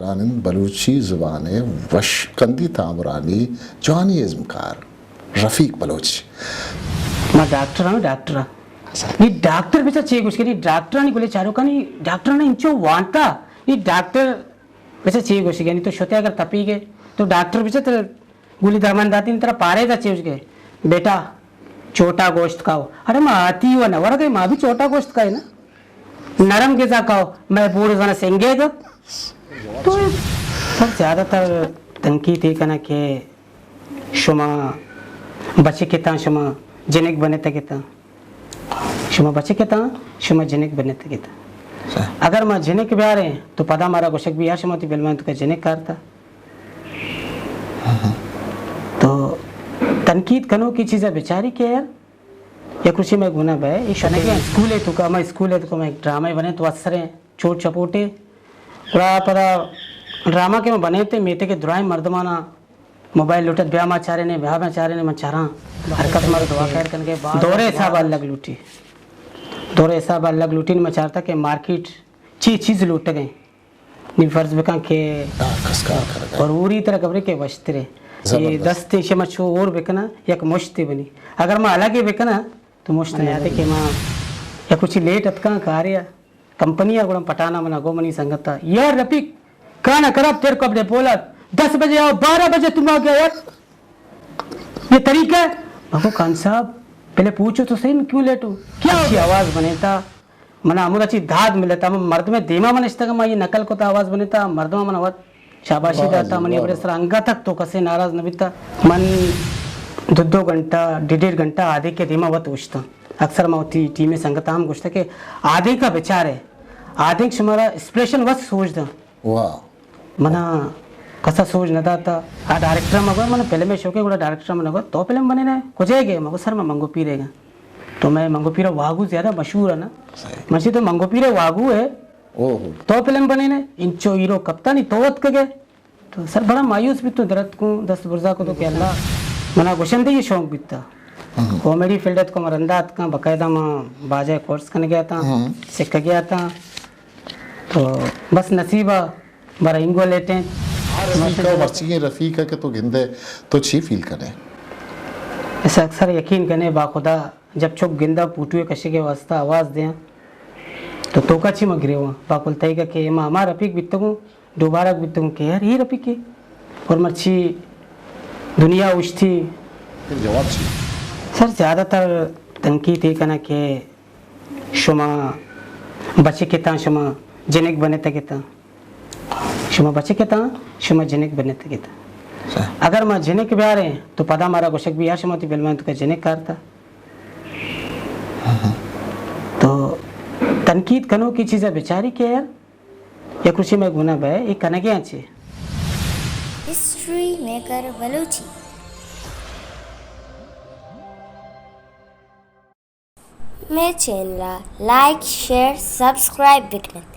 زانند بلوچی زبان ءِ وشکندی تامرانی جوانی ازمکار رفیق بلوچ۔ ما ڈاکٹر ہاں، ڈاکٹر ہاں۔ نی ڈاکٹر بچا چے گوش کنی؟ ڈاکٹرانی گلے چاروکانی ڈاکٹرانی انچو وانتا۔ نی ڈاکٹر بچا چے گوش کنی؟ تو شتے اگر تپی گئے تو ڈاکٹر بچا تر گولی درمان داتی، ترا پارے دا چے گوش گئے؟ بیٹا، چھوٹا گوشت کھاؤ۔ ارے ما آتی ہوا نہ ورگے، ما بھی چھوٹا گوشت کھائے نا۔ نرم غذا کھاؤ، میں بوڑ زنا سنگے گا۔ تو سر زیادہ تر تنقید یہ کنا کہ شما بچکتاں، شما جنک بنتگتاں۔ شما بچکتاں، شما جنک بنتگتاں۔ اگر ما جنک بیاریں تو پدا مارا گوشگ بی، یا شما تی بلمان تو کہ جنک کارتا۔ تو تنقید کنو کی چیزا بچاری کہ یار، یک روچے مئے گونہ بئے، اے شتگیں اسکولے توکا، ہما اسکولے توکا مئے ڈرامہ بنے تو اثریں چوٹ چپوٹے۔ گڑا پدا ڈرامہ کہ من بنے تے میتے کہ درائیں مردمانا موبائل لوٹت، بیا ما چارنے، بیا ما چارنے، من چاراں۔ ہر کس مارا دعا خیر کنگے۔ دورے حساب الگ لوٹی۔ دورے حساب الگ لوٹی، من چارتا کہ مارکیٹ چی چیز لوٹگیں۔ نی فرض بکن کہ ہر کس کار کرگا۔ اور اوری طرح خبرے کہ وشترے۔ زبردست۔ اے دست شما چو اور بکنا، یک مشتے بنی۔ اگر ما الگے بکنا، تو مشت نہ یاتے کہ ما یک کچھ لیٹ اتکاں کارے آ، کمپنی آ گڑا پٹانا منا گو منی سنگتا، یار رفیق، کھانا خراب تیر کو اپنے پولاد، دس بجے آؤ، بارہ بجے تم آ گیا یار۔ یہ طریقہ ہے؟ مگو خان صاحب، پہلے پوچھو تو صحیح، میں کیوں لیٹ ہوں؟ کیا ہو اچھی گیا؟ آواز بنیتا، منا ہمودا چی داد ملتا، من مردم دیما من اشتگا، ما یہ نقل کتا آواز بنیتا، مردم من وت شاباشی داتا، منی بڑے سر انگا تک تو کسے ناراض نہ بیتا۔ من دو دو گھنٹہ، ڈیڑھ ڈیڑھ گھنٹہ آدھے کے دیما وت اوشتا۔ اکثر ما وتی ٹیم سنگتا ہم گوشتا کہ آدھے کا بچارے، آدھے شمارا اسپریشن وت سوچ دا۔ واہ۔ منا کسا سوج نہ داتا۔ آ ڈائریکٹر مگو، من فلم شوقے گڑا ڈائریکٹر من گو، تو فلم بنے نہ، کجے گئے؟ مگو سر، من منگو پیرے گا۔ تو میں منگو پیرا واگو زیادہ مشہور ہے نا۔ صحیح۔ مرچی تو منگو پیرے واگو ہے۔ اوہو۔ تو فلم بنے نہ، انچو ہیرو کپتانی تو وت کگے۔ تو سر بڑا مایوس بھی تو درد کو دست برزا کو تو کہ اللہ منا گوشندے یہ شوق بیتا۔ ہم۔ کامیڈی فیلڈ ات کو مرندات کا باقاعدہ ما باجے کورس کن گیا تھا، ہم۔ سکھ گیا تھا۔ تو بس نصیب ء بر اینگو لیٹیں۔ رفیق ء مرچیگیں رفیق ء کہ تو گندے تو چی فیل کنے؟ ایسا اکثر یقین کنے با خدا جب چک گندا پوٹوے کشے کے واسطہ آواز دیاں تو توکا چی مگریواں با کل تئیگا کہ ما ہما رفیق بیتگوں دوبارہ بیتگوں کہ یار یہ رفیقے اور مرچی دنیا اوشتی۔ جواب چی؟ سر زیادہ تر تنقید یہ کنا کہ شما بچکتاں، شما جنک بنتگتاں۔ شما بچکتاں، شما جنک بنتگتاں۔ صحیح۔ اگر ما جنک بیاریں تو پدا مارا گوشگ بی یا شما تی بلمان تو کہ جنک کارتا۔ ہاں، ہاں۔ تو تنقید کنو کی چیزا بچاری کہ یار یک روچے مئے گونہ بئے، اے کنگے آں چے؟ ہسٹری میکر بلوچی۔ مئے چینل ء لائک، شیئر، سبسکرائب بکنت۔